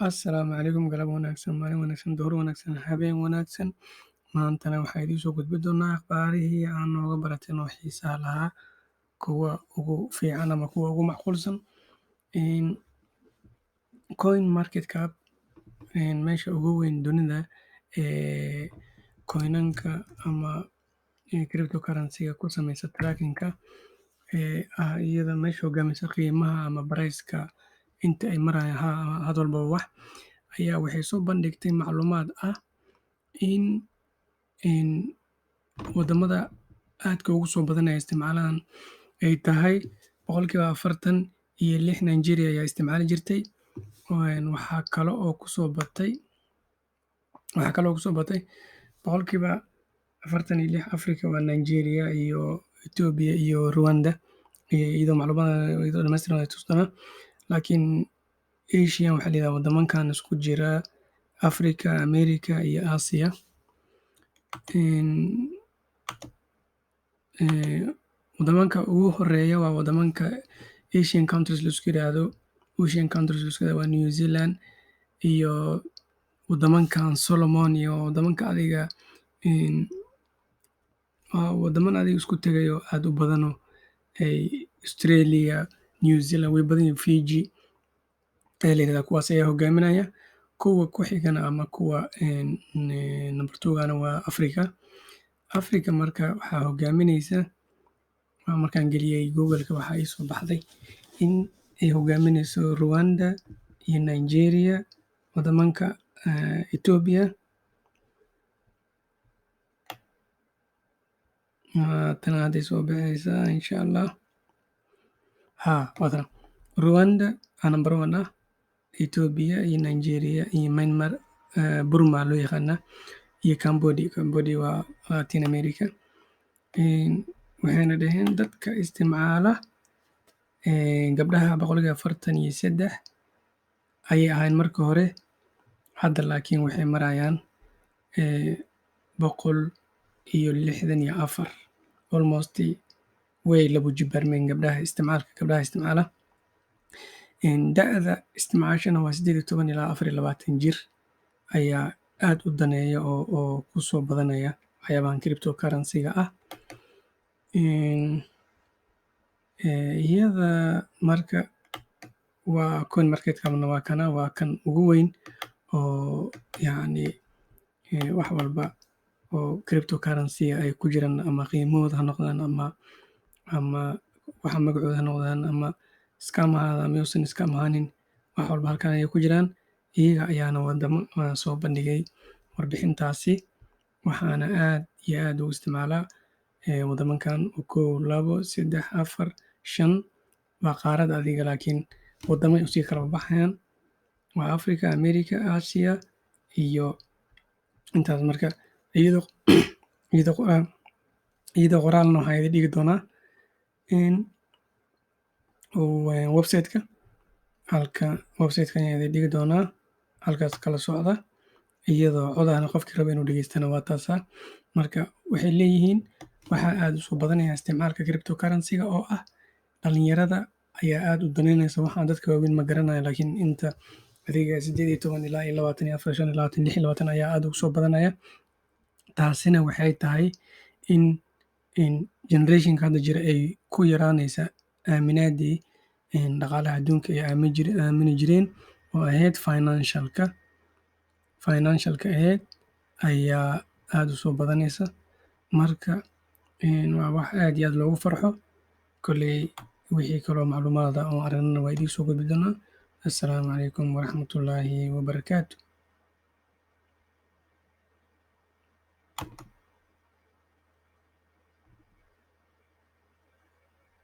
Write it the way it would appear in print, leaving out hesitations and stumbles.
Assalaamu calaykum, galab wanaagsan, maalin wanaagsan, duhur wanaagsan, habeen wanaagsan. Maantana waxaa idiin soo gudbi doonaa akhbaarihii aan nooga barateen oo xiisaha lahaa, kuwa ugu fiican ama kuwa ugu macquulsan. Coin Market Cap, meesha ugu weyn dunida ee coinanka ama cryptocurrency-ga ku sameysa tracking-ka ee ah iyada meesha hogaamisa qiimaha ama price-ka inta ay marayaan had walba wax, ayaa waxay soo bandhigtay macluumaad ah in wadamada aadka ugu soo badanaya isticmaalaan ay tahay 46% Nigeria ayaa isticmaali jirtay. Waxaa kale oo kusoo batay 46% Africa, waa Nigeria iyo Ethiopia iyo Rwanda, iyadoo macluumaad iyadoo dhammaystiran ay tustaan. Laakiin Asia waxaa la yidhahdaa wadamankan isku jira Africa, America iyo Asia. Wadamanka ugu horeeya waa wadamanka Asian countries la isku yiraahdo. Asian countries la isku yiraahdo waa New Zealand iyo wadamankan Solomon iyo wadamanka adiga, waa wadaman adiga isku tagayo aad u badano ay Australia, New Zealand, way badan yihiin, Fiji ayaa la yirahdaa. Kuwaas ayaa hogaaminaya. Kuwa ku xigana ama kuwa number two-gana waa Africa. Africa marka waxaa hogaaminaysa, markaan geliyey Google-ka waxaa ii soo baxday in ay hogaaminayso Rwanda iyo Nigeria, wadamanka Ethiopia. Tan hadday soo baxaysaa insha Allah. Ha, waa tan. Rwanda aa number one ah, Ethiopia iyo Nigeria iyo Myanmar, Burma loo yaqaanaa, iyo Cambodia. Cambodia waa Latin America. Waxayna dhaheen dadka isticmaala gabdhaha 43% ayay ahayn marka hore, hadda laakiin waxay marayaan 164, almost way labo jibaarmeen gabdhaha isticmaalka gabdhaha isticmaala. Da'da isticmaashana waa 18 ilaa 24 jir ayaa aad u daneeya oo ku soo badanaya waxyaabahan cryptocurrency-ga ah. Iyada marka waa Coin Market Cap-na waa kana, waa kan ugu weyn oo yacni wax walba oo cryptocurrency ay ku jiraan, ama qiimahooda ha noqdaan ama waxa magacooda ha noqdaan, ama scam ha ahaadaan ama yuusan scam ahaanin, wax walba halkan ayay ku jiraan. Iyaga ayaana wadamo soo bandhigay warbixintaasi, waxaana aad iyo aad u isticmaalaa wadamankan: kow, labo, saddex, afar, shan. Waa qaarad adiga, laakiin wadamo ay usii kala baxayaan waa Africa, America, Asia iyo intaas. Marka iyadoo qoraalna waxaan idin dhigi doonaa in website-ka. Halka website-ka ayaan idin dhigi doonaa, halkaas kala socda. Iyadoo codahana qofkii raba inuu dhegeystana waa taasaa. Marka waxay leeyihiin waxaa aad usoo badanaya isticmaalka cryptocurrency-ga oo ah dhalinyarada ayaa aad u daneynaysa. Waxaan dadka waaweyn ma garanayo, laakiin inta adiga 18 ilaa iyo 24, 25, 26 ayaa aad ugu soo badanaya. Taasina waxay tahay in generationka hadda jira ay ku yaraanaysa aaminaadii dhaqaalaha adduunka ay aamini jireen oo ahayd financialka ahayd ayaa aad u soo badanaysa. Marka waa wax aad iyo aad loogu farxo. Kolley wixii kaloo macluumaad ah oo aragnana waa idiin soo gudbi doonaa. Assalaamu calaykum waraxmatullaahi wabarakaatu.